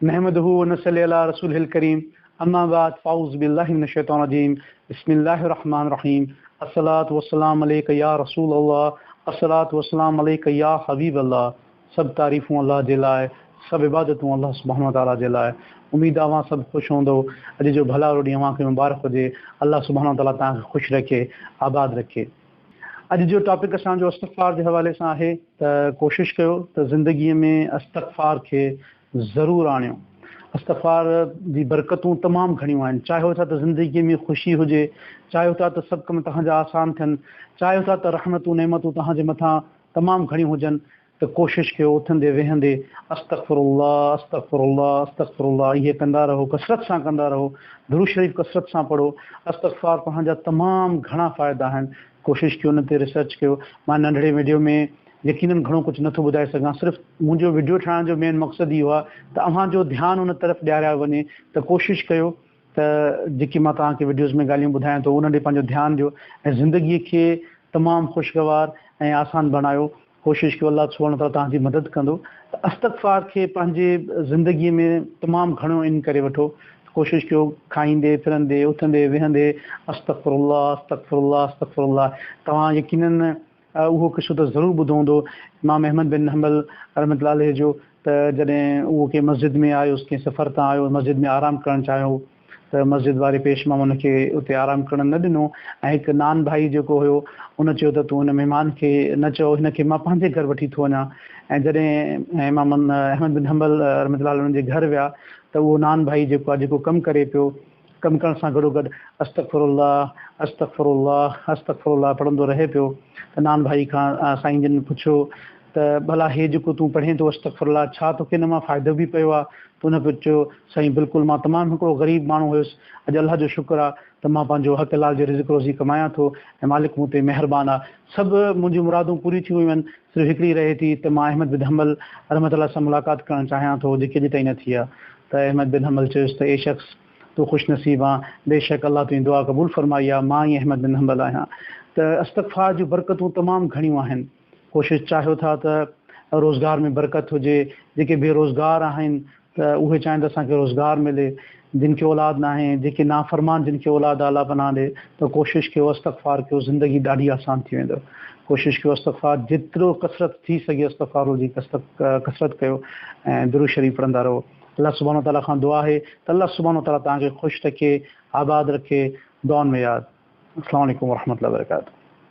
نحمده ونصلي علي رسوله الڪريم اما بعد فاعوذ بالله من الشيطان الرجيم بسم الله الرحمن الرحيم الصلوة والسلام عليك يا رسول الله الصلوة والسلام عليك يا حبيب الله سڀ تعريفون الله جي لاء سڀ عبادتون الله سبحانه وتعالي جي لاء اميد آ اوهان سڀ خوش هوندو اڄ جو ڀلارو ڏينهن اوهان کي مبارڪ هجي الله سبحانه وتعالي توهان کي خوش رکي آباد رکي. اڄ جو ٽاپڪ اسان جو استغفار جي حوالي سان آهي ته ڪوشش ڪيو ته زندگي ۾ استغفار کي ضرور آڻيو. استغفار جي برڪتون تمام گهڻيون آهن. چاهيو ٿا ته زندگي ۾ خوشي هجي، چاهيو ٿا ته سڀ ڪم توهان جا آسان ٿين، چاهيو ٿا ته رحمتون نعمتون توهان جي مٿان تمام گهڻيون هجن ته ڪوشش ڪيو اٿندي ويهندي استغفر الله استغفر الله استغفر الله اهي ڪندا رهو ڪثرت سان ڪندا رهو درود شريف ڪثرت سان پڙهو استغفار پڙهڻ جا تمام گهڻا فائدا آهن ڪوشش ڪيو ان تي ريسرچ ڪيو مان ننڍڙي وڊيو ۾ يقينن گهڻو ڪجهه نٿو ٻڌائي سگهان صرف منهنجو وڊيو ٺاهڻ جو مين مقصد اهو آهي ته اوهان جو ڌيان ان طرف ڏياريا وڃي ته ڪوشش ڪيو ته جيڪي مان توهان کي وڊيوز ۾ ڳالهيون ٻڌايان ٿو انهن ڏي پنهنجو ڌيان ڏيو ۽ زندگي کي تمام خوشگوار ۽ آسان بڻايو ڪوشش ڪيو الله سبحانه وتعاليٰ توهان جي مدد ڪندو ته استغفار کي پنهنجي زندگي ۾ تمام گهڻو ان ڪري وٺو ڪوشش ڪيو کائيندي ڦرندي اٿندي ويهندي استغفر الله استغفر الله استغفر الله توهان يقينن اهو قصو ته ضرور ٻڌو هوندو امام احمد بن حنبل رحمة الله عليه جو ته جڏهن اهو ڪنهن مسجد ۾ آيو ڪنهن سفر تان آيو مسجد ۾ آرام ڪرڻ چاهيو ته مسجد واري پيش امام ان کي اتي آرام ڪرڻ نه ڏنو ۽ هڪ نان ڀائي جيڪو هيو ان چيو ته تون هن مهمان کي نه چئو هن کي مان پنهنجي گهر وٺي ٿو وڃان ۽ جڏهن امام احمد بن حنبل رحمة الله عليه انهن جي گهر ويا ته اهو نان ڀائي جيڪو آهي جيڪو ڪم ڪري پيو ڪم ڪرڻ سان گڏوگڏ استغفر الله استغفر الله استغفر الله پڙهندو رهي پيو ته نان ڀائي کان سائين جن پڇيو ته ڀلا هي جيڪو تون پڙهين ٿو استغفر الله ڇا توکي ان مان فائدو به پيو آهي ته ان چيو سائين بلڪل مان تمام هڪڙو غريب ماڻهو هيس اڄ الله جو شڪر آهي ته مان پنهنجو حق حلال جي رزق روزي ڪمايان ٿو ۽ مالڪ مون تي مهربان آهي سڀ منهنجون مرادون پوريون ٿي ويون آهن صرف هڪڙي رهي ٿي ته مان احمد بن حنبل رحمة الله سان ملاقات ڪرڻ چاهيان ٿو جيڪي اڄ تائين نه ٿي آهي ته احمد بن حنبل چيس ته اي شخص تون خوش نصيب آن، بيشڪ الله تنهنجي دعا قبول فرمائي آ، مان ئي احمد بن حنبل آهيان. ته استغفار جون برڪتون تمام گهڻيون آهن. ڪوشش چاهيو ٿا ته روزگار ۾ برڪت هجي، جيڪي بي روزگار آهن ته اهي چاهين ته اسان کي روزگار ملي، جن کي اولاد ناهي، جيڪي نافرمان جن کي اولاد آ الله پناهه ڏي ته ڪوشش ڪيو استغفار ڪيو زندگي ڏاڍي آسان ٿي ويندو. ڪوشش ڪيو استغفار جيترو ڪثرت ٿي سگهي استغفار جي ڪثرت ڪيو ۽ درود شريف پڙهندا رهو. الله سبحانه وتعالي کان دعا آهي ته الله سبحانه وتعالي توهان کي خوش رکي آباد رکي دعائن ۾ ياد السلام عليڪم ورحمة الله وبرڪاته.